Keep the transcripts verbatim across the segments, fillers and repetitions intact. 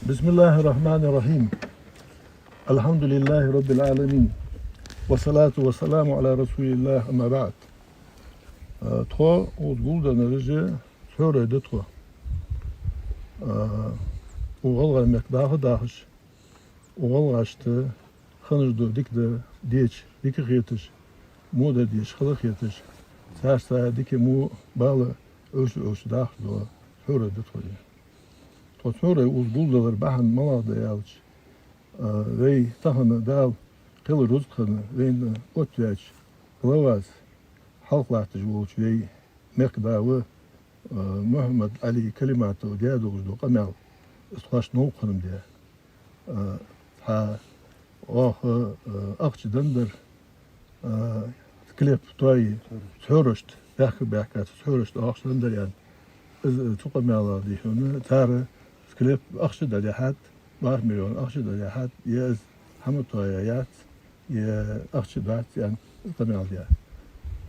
بسم الله الرحمن الرحيم. الحمد لله رب العالمين. والصلاة والسلام على رسول الله، أما بعد. Э, тхо укхаза гулденнараш цхьорой да тхо. Э, укх гӀалгӀай мехка даха а дахаш, укх гӀалгӀашта хиннар да дика да, деча дика хеташ, во дар деча хала хеташ, царца дика, во бала Ӏовшаш, Ӏовшаш дахаш да, цхьорой да тхо. Тхо цхьорой укхаза гулдалар бахьан малагӀа да аьлча, а, вай тахан Дала кхел рузкъа хинна вайна оттаваьча главас, хьалха латташ волча вай мехкда ва, а, Мухьаммад-Ӏаьла Калиматова даь долаш дола къамаьл, из тхоашта новкъа хинна ма дий. А, цхьа оаха, а, ахча деннадар, а, склеп тоае, цхьорашта, баьхка-баьхка цхьорашта ахча деннадар аьнна. Из, а, цу къамаьлах дий хьона, цар склеп ахча далехьад, бархӀ миллион ахча далехьад, е из хӀама тоаяь яц, е ахча дац аьнна, из къамаьл даь.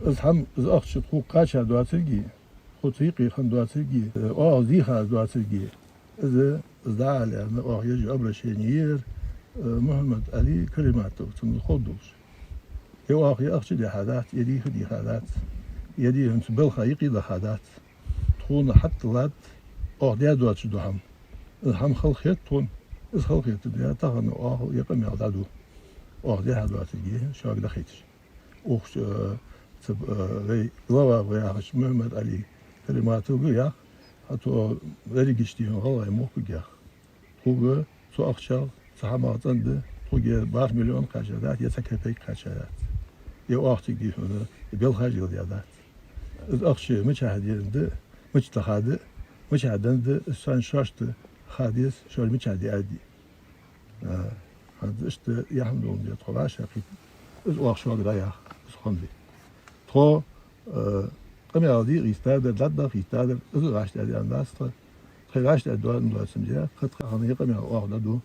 Из хӀама, из ахча тхога кхаьча доацилга, тхоца юкъе хинна доацилга, оаха дийха доацилга, из, из дӀаала аьнна, оаха еш йола обращени яр, э, Мухьаммад-Ӏаьла Калиматовага, цунна ховргдолаш долаш. Е оаха е ахча дехьа дац, е дийха дийха дац, е дий хьона цу балха юкъе даха дац. Тхона хьатӀадиллад оаха даь доацаш дола хӀама. Из хӀама хала хет тхона, из хала хетар даь, тахан оаха е къамаьл дӀаду. Оаха дехьа доацилга шуга дахийташ. Укх, э, цу, э, вай глава ва яхача Мухьаммад-Ӏаьла Калиматовага ях, хӀаьта дерригача дий хьона гӀалгӀай мохкага ях. Тхога цу ахчах, цу хӀамах цӀенда, тхога е бархӀ миллион кхаьча дац, е цхьа кепек кхаьча дац. Е оаха цига дий хьона балхаш йилла дац. Из ахча мичахьа денна да, мича даха да, мичахьа денна да, из шоашта ха деза, шоаш мичахьа диа дий. А, хӀанз иштта яхьан долаш да тхо вӀашагӀкхийтта. Из оаха шуга дӀаях, из хӀама да. Тхо, а, къамаьл дийхийтадар, дӀадахийтадар, из вӀаштӀехьа даьнна дац тха. Тхоай вӀаштӀехьа доадан доацам да, кхы тха хӀама е къамаьл оаха дӀаду,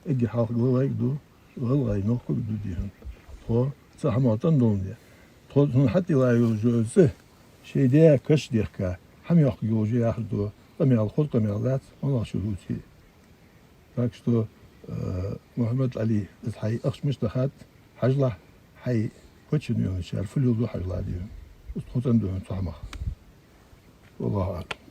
эггара хьалха главайга ду, гӀалгӀай мехкага ду дий хьона. Тхо цу хӀамах цӀена долаш да. Тхо цунна хьатӀадилла йолаш йола цӀи, шоай даь каш дехка, хӀама йоаккхаргйолаш я яхаш да, къамаьл, хоза къамаьл дац, моллагӀчо дувце. Так что, э, Мухьаммад-Ӏаьла, из хьай ахча мишта дахад, хьажалахь, хьай паччаненашта фу леладу хьажалахь дий хьона. Из тхо цӀенду хьона цу хӀамах. والله أعلم.